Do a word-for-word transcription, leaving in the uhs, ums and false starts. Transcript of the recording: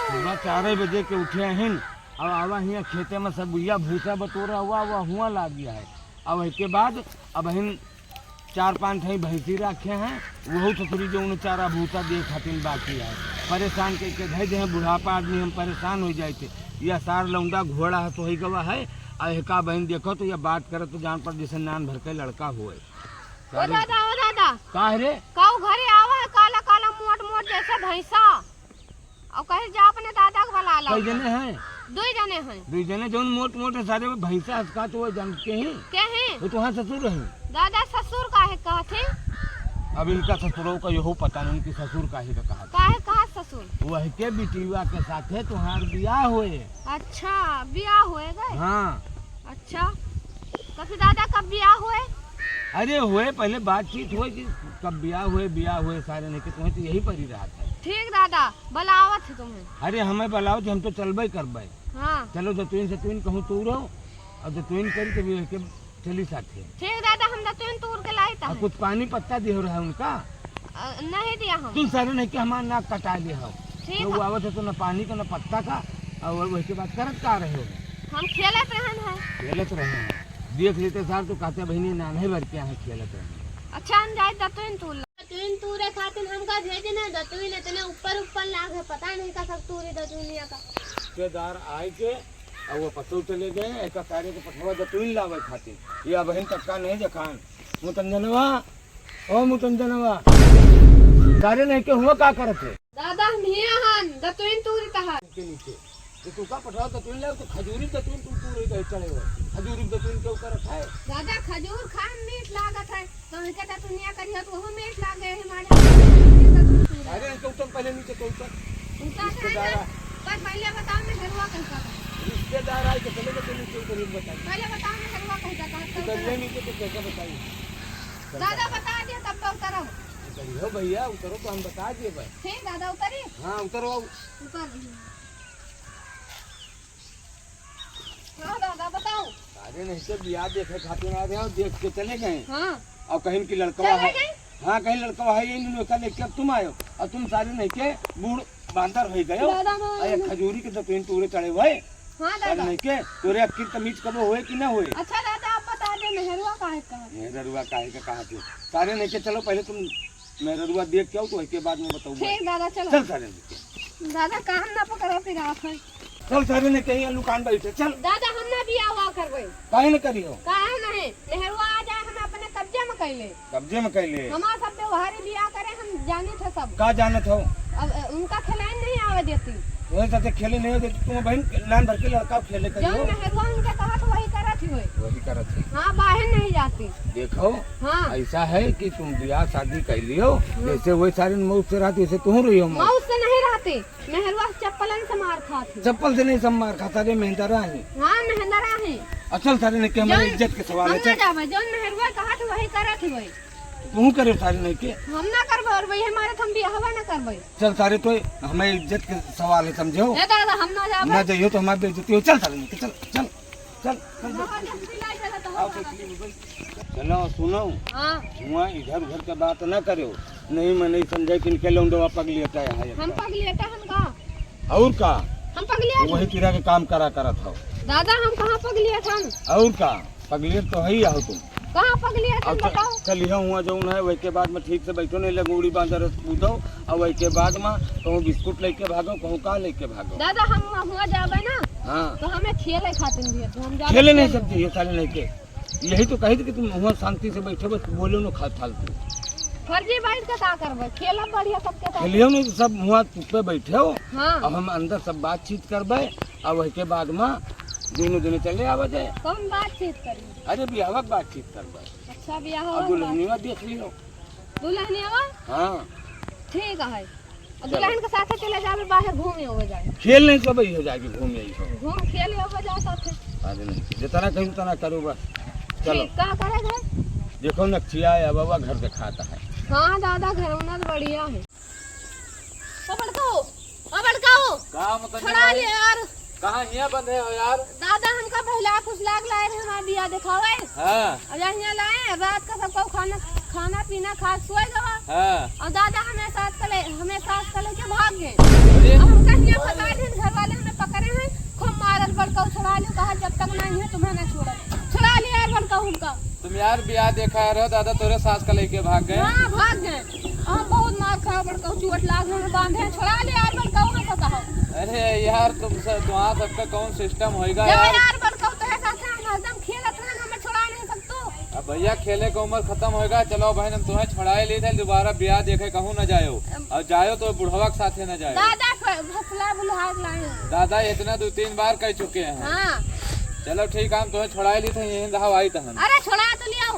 सुबह चार बजे के उठे हन, अब आवा हियाँ खेते में सब बुइया भूसा बटोरा हुआ, हुआ, हुआ लाग गया है। अब इसके बाद अब हिन चार पाँच ठई भैंसी रखे हैं, वहू ससुरी जौन चारा भूसा दे खातिर बाकी है। परेशान करके धै दे हैं, बुढ़ापा आदमी हम परेशान हो जाए थे। यह सार लौंडा घोड़ा है, सोई गवा है, और एका बहन देखो तो यह बात करत तो जान पर जैसे नान भर के लड़का हुए। ओ दादा, ओ दादा। का है रे? काऊ घरे आवा है काला काला मोट मोट जैसे भैंसा। और कहे जा अपने दादा के बुला ला। कई जने हैं? दुई जने हैं। दुई जने जौन मोट मोट है सारे में भैंसा हंसका तो वो जान के ही। के हैं? वो तो हाँ ससुर हैं। दादा ससुर काहे कहत हैं? अब इनका ससुरों का यहो पता नहीं कि ससुर काहे का कहत हैं। काहे कहत ससुर? वह के बिटिया के साथे तुम्हार बियाह होए। अच्छा, बियाह होए गए? हाँ। अच्छा, तो फिर दादा कब बियाह होए? अरे होए, पहले बातचीत होए कि कब बियाह होए, बियाह होए, सारे नहीं कि तुम्हें तो यही परी रहा था। ठीक दादा, बुलावत है तुम्हें। अरे हमें बुलाओ तो हम तो चलबे करबे। हाँ। चलो दतुइन सतुइन कहूँ तू रहो, और दतुइन करी तभी के चली साथे। ठीक दादा, हम दतुइन तूर के लाई अब ताहे। कुछ पानी पत्ता दियो रहा उनका। अ, नहीं दिया हम। तुम सारे नहीं के हमार नाक कटा ले हो। ठीक तो है। वो आवत है तो ना पानी का ना पत्ता का, और वही के बात करत का रहे हो? हम खेलत रहन है। खेलत रहे हैं। देख लेते सार तो कहते बहनी नान्हे भर के यहाँ खेलत रहे हैं। अच्छा हम जाए दतुइन तूर ला। दतुइन तूरे खातिर हमका भेजे ना, दतुइन इतने ऊपर ऊपर लाग है, पता नहीं का सब तूरी दतुइनिया का। रिश्तेदार आए के, और वो पतोह चले गए, एका सारे को पठवा दतुइन लावे खातिर। ये बहन तक का नहीं देखान। मुतंजनवा, ओ मुतंजनवा, सारे नहीं के हुआ का करत है? दादा, हम हिया हन, दतुइन तूरी तहार। के नीचे। तो तू का पठवा दतुइन ले, तो खजूरी दतुइन तू तू रही गए चढ़े हुए। खजूरी दतुइन के ऊपर रखा है। दादा, खजूर खाए में मीठ लागत है। तो इनके दतुइनिया करी हो, तो वो मीठ लागे है, हमारे दतुइन तूरी। अरे, तो उतर पहले नीचे, तो उतर। उतर रिश्तेदार है। पर पहले बताओ, मेहरुआ कैसा था? रिश्तेदार आए तो चले गए, तो नीचे उतर, बताइए। पहले बताओ, मेहरुआ कैसा था? उतर ले नीचे, तो कैसे बताइए? दादा बता दिया, तब तो उतरो। उतरियो भैया, उतरो तो हम बता दिए बस। ठीक दादा, उतरी? हाँ, उतरो। ऊपर। हाँ दादा, बताओ। सारे नहीं के बियाह देखे खातिर आ रहे हो, देख के चले गए। हाँ। और कहीं की लड़कवा चले है। गए? हाँ, कहीं लड़कवा है, यही नहीं होता, लेके अब तुम आयो। और तुम सारे नहीं के बूढ़ बांदर हो गयो। दादा, मैं अरे खजूरी के दतुइन तूरे चढ़े हुए। हाँ, सारे दादा। नहीं के, तोरे अक्किल तमीज कबो होए कि ना होए? अच्छा, दादा, आप बता दे, मेहरुआ काहे का? मेहरुआ काहे का कहा थे? सारे नहीं के, चलो, पहले तुम मेहरुआ देख के आओ, तो उसके बाद में बताऊँ। ठीक, दादा, चलो। चल, सारे नहीं के। दादा, कान ना पकड़ो, फिर आप हैं। चल, सारे नहीं के, यहाँ लुकान बैठे, चल। दादा, हम ना बियाह हुआ करबे। काहे न करियो? काहे नहीं? मेहरुआ आ जाए, हम अपने कब्जे में कैले। कब्जे में कैले। हमार सब व्यवहारी बियाह करे, हम जानित है सब। का जानत हो? अब, अ, उनका खेलाइन नहीं आवे देती। वही साथे खेले नहीं देती, तुम बहन नान भर के लड़का खेले करियो। जौन मेहरुआ उनके कहत वही करत ही होई। वही करत ही। हाँ, बाहर नहीं जाती। देखो, हाँ। ऐसा है कि तुम बियाह शादी कर लियो, हाँ। जैसे वही सारी मौत से रहती, वैसे तुम रहियो मौत। मौत से नहीं रहती। मेहरुआ से चप्पलन से मार खात ही। चप्पल से नहीं सब मार खाता रे, मेहंदरा है। हाँ, मेहंदरा है। असल सारे नहीं के हमारे जौन इज्जत के सवाल हम है, ना चल। जावे, जौन मेहरुआ कहत वही करत ही वही। तू करे सारे नहीं के। हम ना करबे और वही हमारे तो हम बियाहवा ना करबे। चल सारे तो हमें इज्जत के सवाल है, समझे हो? ए दादा, हम ना जावे। ना जाइयो तो हमारी बेइज्जती हो। चल सारे नहीं के, चल, चल। चल, चल, चल। चलो, सुनो। हाँ। हुआ इधर उधर के बात ना करो। नहीं, मैं नहीं समझे कि इनके लौंडवा पगलियता है। हम पगलियता हम का? और का? हम पगलियत वही हन। तिरा के काम करा करत हो। दादा, हम कहाँ पगलियत हन? और का? पगलियत तो है ही हो तुम। कहाँ पगलियत हन, अब च-, बताओ। चलिए हुआ जौन है, वही के बाद में ठीक से बैठो, नहीं लंगूड़ी बांधर कूदो, और वही के बाद में कहूँ बिस्कुट लेके भागो, कहूँ का लेके भागो। दादा, हम हुआ जाबे ना, हाँ। तो हमें खेले खातिर भी है, तो हम जाबे खेले नहीं खेले। सकती, ये साले नहीं के। यही तो कही थी कि तुम हुआ शांति से बैठो, बस बोलो ना खा फालतू। फर्जी बैठ के का करबे? खेलब बढ़िया सबके साथ। खेलियो नहीं तो सब हुआ चुप्पे बैठे हो। हाँ। अब हम अंदर सब बातचीत करबे, अब वही के बाद में दोनों जने चले आवे जाए। कौन बातचीत करी? अरे बियाहवा के बातचीत करबे। अच्छा, बियाह अब हुआ दुल्हनिया देख लियो। दुल्हनिया? हाँ। ठीक है। और चलो। दुल्हन के साथ चले जावे, बाहर घूमे हो जाए। खेल नहीं सब ही हो जाएगी, घूम यही हो। घूम खेल हो जाए साथे। अरे नहीं, जितना कहीं उतना करो बस। चलो। ठीक, का करे घर? देखो नक्शिया है, बाबा घर दिखाता है। हाँ दादा, घर होना तो बढ़िया है। ओ बड़को, ओ बड़को। का मतलब छोड़ा भाई? ले यार। कहाँ हियाँ बंधे हो यार? दादा हमका बहला फुसला के लाए रहे हमार बियाह देखावे। हाँ। अब यहाँ लाए, रात का सबका खाना, खाना पीना खा सोए गवा। हाँ। और दादा हमें साथ कले, हमें साथ कले के भाग गए। अरे। अब हमका हियाँ फंसा दे नहीं है, तुम्हें ना छोड़ा। छुड़ा लिया यार बड़का उनका। तुम यार बियाह देखा रहे हो दादा, तोरे सास का लेके भाग गए। हाँ, भाग गए। हम बहुत मार खाए, बड़का चोट लाग गए, बांधे। छुड़ा लिया यार बड़का उनका कहा। अरे यार, तुम सब, तुम्हारा सबका कौन सिस्टम होएगा जा यार? यार बड़का, तोरे साथ हम हरदम खेलत रहन, हमें छुड़ा नहीं सकते। अब भैया, खेले का उम्र खत्म होएगा। चलो बहन, हम तुम्हें छुड़ाए ली थे, दोबारा ब्याह देखे कहूँ न जायो। अब और जायो तो बुढ़वा के साथे न जायो। दादा फ-, फसला बुलहार लाए हैं। दादा इतना दो तीन बार कह चुके हैं। हाँ। चलो ठीक है, हम तुम्हें छुड़ाए ली थे, यहीं रहो, आई तहन। अरे छुड़ा तो लिया,